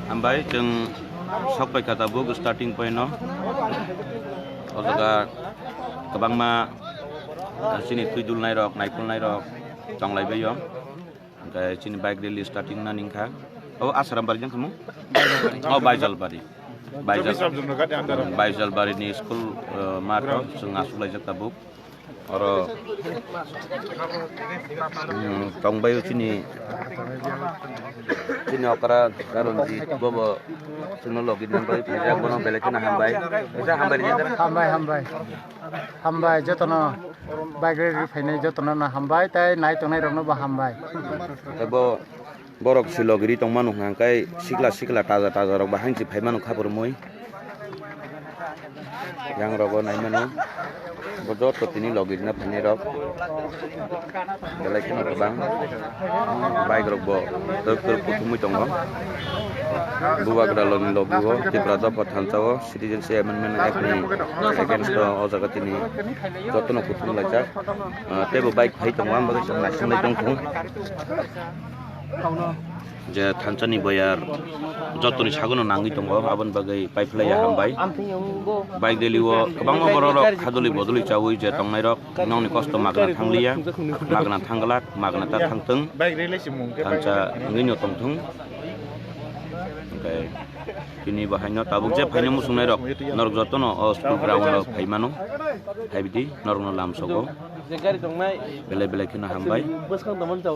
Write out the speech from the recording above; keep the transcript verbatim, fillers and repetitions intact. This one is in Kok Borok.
Hambai, chwng sok paikha tabuk starting point no. O jaga kwbangma, ah, chini twi dulnai rok, naikolnai rok chonglai baio. Hwnkhe chini bike rally starting nani wngkha. O Asaram bari jang khamu? O Baijalbari. Baijal-, Baijalbari ni school, ah, math o chwng aswk laijak tabuk. Oro, mm, tongbai chini, chini okra Karonjit bobo chwngno logi nang bai phaijak, bono belai kheno hambai. Hambai, hambai. Hambai, jotono bike rally phainai jotono no hambai, tei nai tongnai rokno bo hambai. Tei bo Borok silogiri tongmano hwnkha khe sikla sikla taja taja rok bahai se phaimano khaphurumui. Yang rogo naimano bo joto tini logirina phainai rok belai kheno kwbang. Bike rok bo twk twk kuthumui tongo. Bubagra loni logi o Tipra Dopha thansa o Citizenship Amendment Act ni against o, o jaga tini jotono kuthum laijak. Ah, teibo bike phai tongo, ang bagwi chwng naising lai tong thung. Je thansa ni boyar jotoni sagono nangwi tongo, aboni bagwi paiphlaiya hambai. Bike rally o kwbangma borok rok haduli boduli chawi je tongnai rok nokni kosto magna thangliya, magna thangglak, magna ta thangtwng. Thansa wngwi no tongthung. Hwnkhe tini bo haino tabuk je phaino muchungnai rok, norok jotono o school ground o phai mano, phaibidi norokno lamsogo. Belai belai kheno hambai.